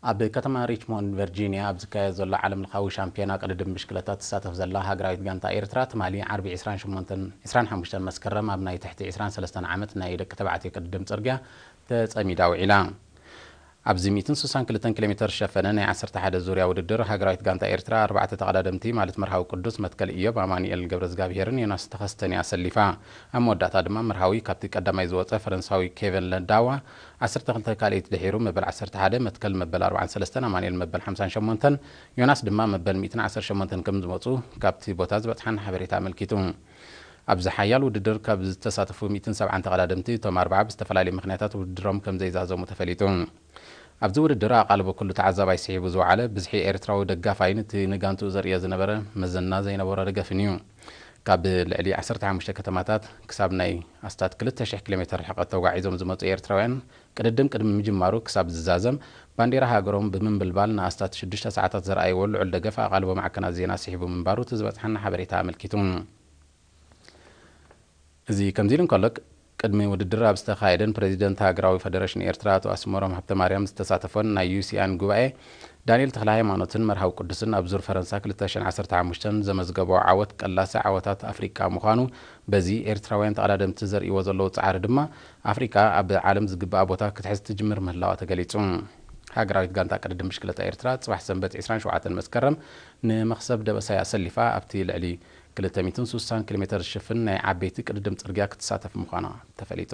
ኣብ ከተማ ሪችሞንድ ቨርጂኒያ ኣብ ዝካየድ ዘሎ ዓለም ለኻዊ ሻምፒዮና ቅድድም ብሽክለታ ትሳተፍ ዘላ ሃገራዊት ጋንታ ኤርትራ ትማሊ ዓርቢ ዕስራን ሸሞንተን ዕስራን ሓሙሽተን መስከረም ኣብ ናይ ትሕቲ ዕስራን ሰለስተን ዓመት ናይ ደቂ ተባዕትዮ ቅድድም ጽርግያ ተጸሚዳ ውዒላ። ኣብዚ ሚእትን ስሳን ክልተን ኪሎ ሜተር ዝሸፈነ ናይ ዓሰርተ ሓደ ዙርያ ውድድር ሃገራዊት ጋንታ ኤርትራ ኣርባዕተ ተቐዳደምቲ ማለት መርሃዊ ቅዱስ፣ መትከል ኢዮብ ኣማኑኤል ገብረዝጋብሄርን ዮናስ ተኸስተን እያ ኣሰሊፋ። ኣብ መወዳእታ ድማ መርሃዊ ካብቲ ቀዳማይ ዝወጸ ፈረንሳዊ ኬቨን ለዳዋ ዓሰርተ ክልተ ካልኢት ድሒሩ መበል ዓሰርተ ሓደ መትከል መበል ኣርባዓን ሰለስተን ኣማኑኤል መበል ሓምሳን ሸሞንተን ዮናስ ድማ መበል ሚእትን ዓሰርተ ሸሞንተን ከም ዝመጹ ካብቲ ቦታ ዝበጽሓና ሓበሬታ ኣመልኪቱ። ኣብዚ ሓያል ውድድር ካብ ዝተሳተፉ ሚእትን ሰብዓን ተቐዳደምቲ እቶም ኣርባዓ ብዝተፈላለዩ ምኽንያታት ውድድሮም ከም ዘይዛዘሙ ተፈሊጡ። ኣብዚ ውድድር ኣቓልቦ ኩሉ ተዓዛባይ ስሒቡ ዝወዓለ ብዝሒ ኤርትራዊ ደጋፋይን እቲ ንጋንትኡ ዘርእዮ ዝነበረ መዘና ዘይነበሮ ደገፍን እዩ። ካብ ልዕሊ ዓሰርተ ሓሙሽተ ከተማታት ክሳብ ናይ ኣስታት ክልተ ሽሕ ኪሎ ሜተር ርሕቀት ተጓዒዞም ዝመጹ ኤርትራውያን ቅድድም ቅድሚ ምጅማሩ ክሳብ ዝዛዘም ባንዴራ ሃገሮም ብምንብልባል ንኣስታት ሽዱሽተ ሰዓታት ዘርኣይዎ ልዑል ደገፍ ኣቓልቦ ማዕከናት ዜና ስሒቡ ምንባሩ እቲ ዝበጽሓና ሓበሬታ ኣመልኪቱ። እዚ ከምዚ ኢሉ እንከሎ፣ ቅድሚ ውድድር ኣብ ዝተኻየደን ፕሬዚደንት ሃገራዊ ፈደረሽን ኤርትራ ኣቶ ኣስመሮም ሃብተማርያም ዝተሳተፎን ናይ ዩሲኣን ጉባኤ፣ ዳንኤል ተኽለ ሃይማኖትን መርሃዊ ቅዱስን ኣብ ዙር ፈረንሳ ክልተ ሽሕን ዓሰርተ ሓሙሽተን ዘመዝገቦ ዓወት ቀላሲ ዓወታት ኣፍሪቃ ምዃኑ፣ በዚ ኤርትራውያን ተቐዳደምቲ ዘርእይዎ ዘለዉ ጻዕሪ ድማ ኣፍሪቃ ኣብ ዓለም ዝግብኣ ቦታ ክትሕዝ ትጅምር ምህላዋ ተገሊጹ። ሃገራዊት ጋንታ ቅድድም ብሽክለታ ኤርትራ ጽባሕ ሰንበት ዕስራን ሸውዓተን መስከረም ንመኽሰብ ደበሳይ ኣሰሊፋ ኣብቲ ልዕሊ ክልተ ሚእትን ስሳን ኪሎ ሜተር ዝሽፍን ናይ ዓበይቲ ቅድድም ጽርግያ ክትሳተፍ ምዃና ተፈሊጡ።